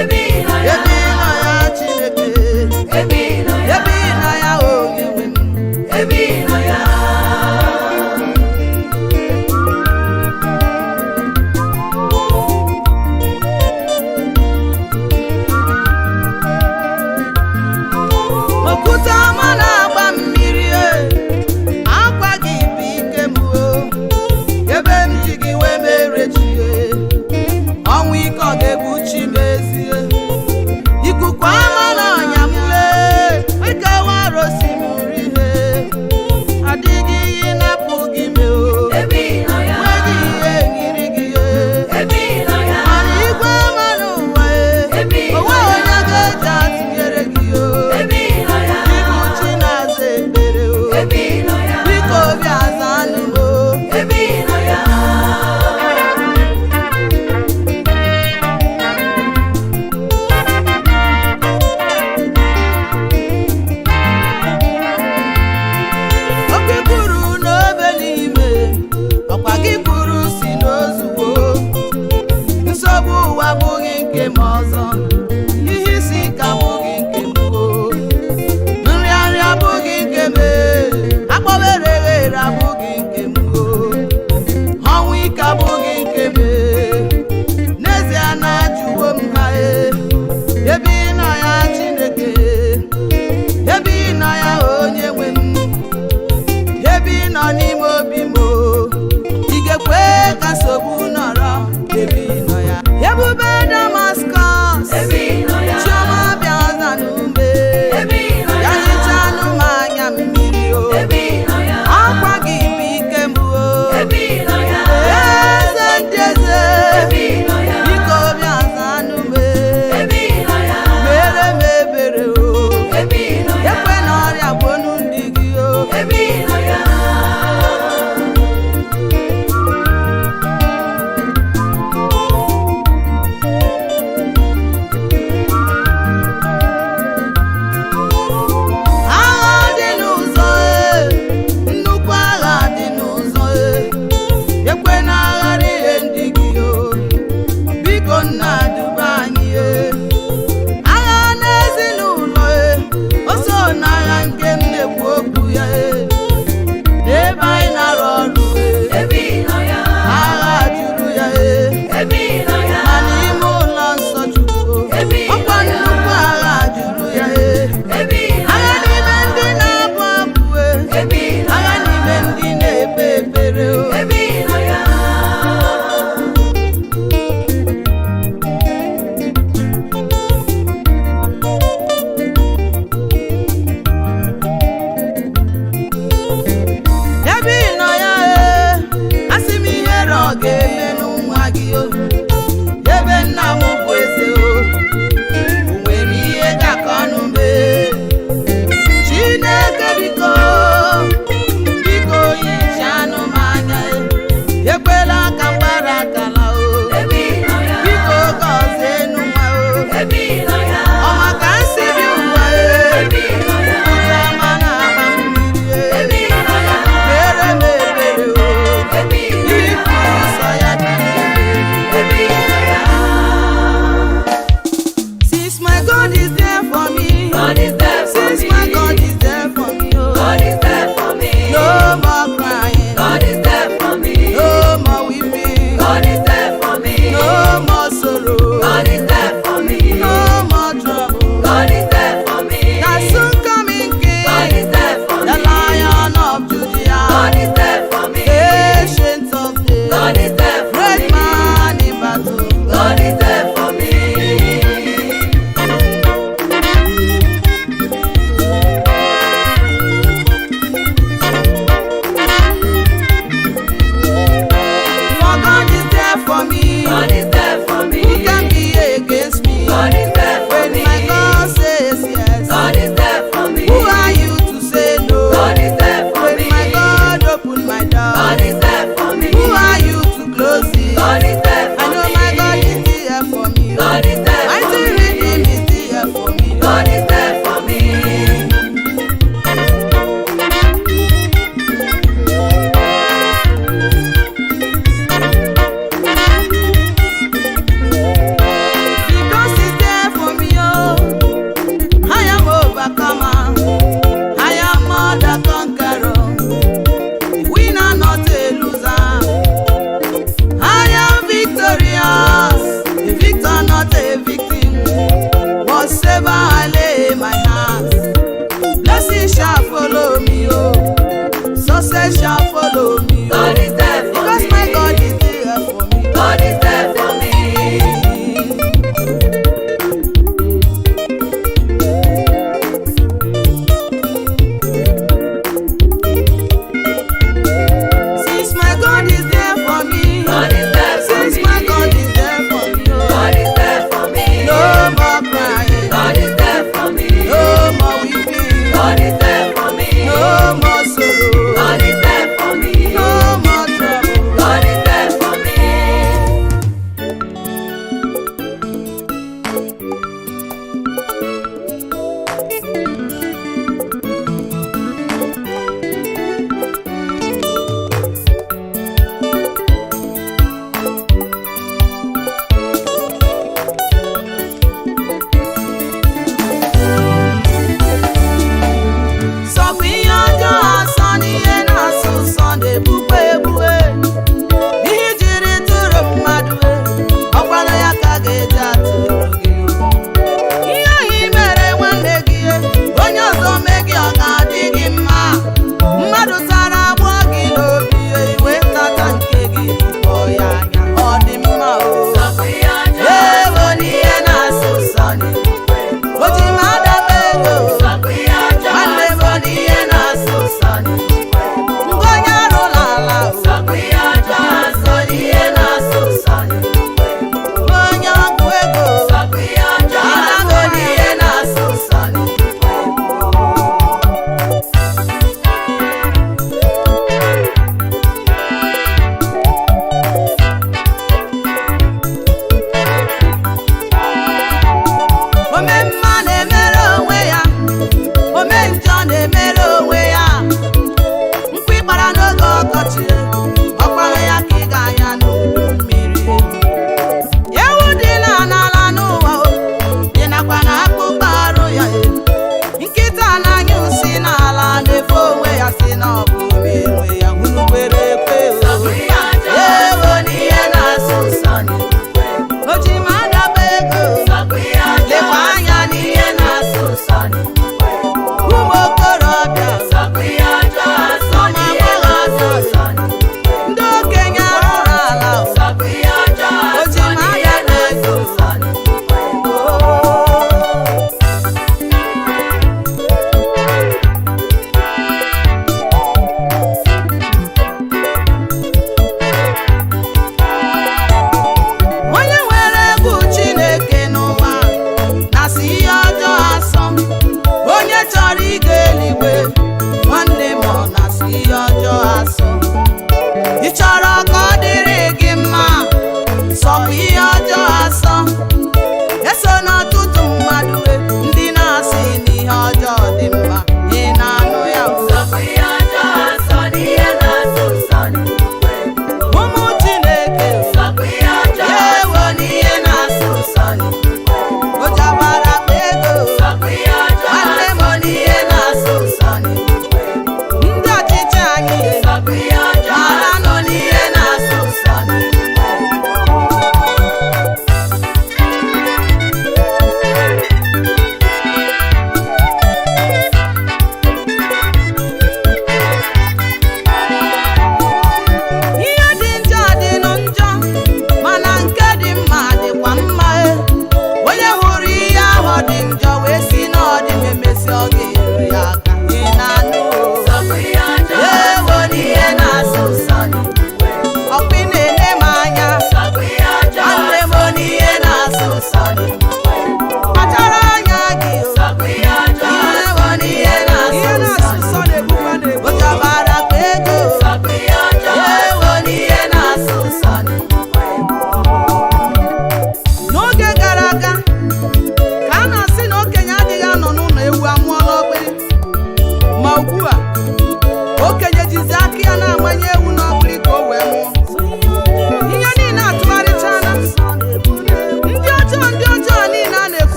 Ebe ị nọ ya. Ebe ị nọ ya, Chineke. Ebe ị nọ ya. Ebe ị nọ ya, onye nwe m. Ebe ị nọ ya. Okwute ọma na-agba mmiri e, akwa gị bụ ike m o, ebe m ji gị wee mere chi e, ọnwụ ike ọ ga-egbuchi m ezie. Ikuku ama na ọnya m lee, ikewa osimiri he, adịghị ihe napụ gị me o, Ebe ị nọ ya. nweghị ihe nyiri gị e. Ebe ị nọ ya. Mana igwe ama n'ụwa e, Ebe ị nọ onwe ya. onye ga-eji atụnyere gị o. Ebe ị nọ ya. Ibu chi na-aza ekpere o. Ebe ị nọ ya. Biko bịa zanụ m o. Ebe ị nọ ya. Oke kwuru n'obe n'ime, ọkwa gị kwuru si n'ozugbo. Nsogbu ụwa abụghị nke m ọzọ, ihe isi ike abụghị nke m o. Nrịanrịa abụghị nke m e, akpọwere eghere abụghị nke m o. Ọnwụ ike abụghị nke m e. N'ezie na ajụwo m ha e, ebe ị nọ ya Chineke, ebe ị nọ ya onye nwe m, ebe ị nọ n'ime obi m o, ị ga-ekwe ka nsogbu nọrọ ebe ị nọ ya. Ebube Damaskọs, Ebe Since my God is there for me, God is there for since me. my God is there for me, oh, God is there for me. no more crying, God is there for me. no more weeping, God is there for me. no more sorrow, God is there for me. no more trouble. God is there for me.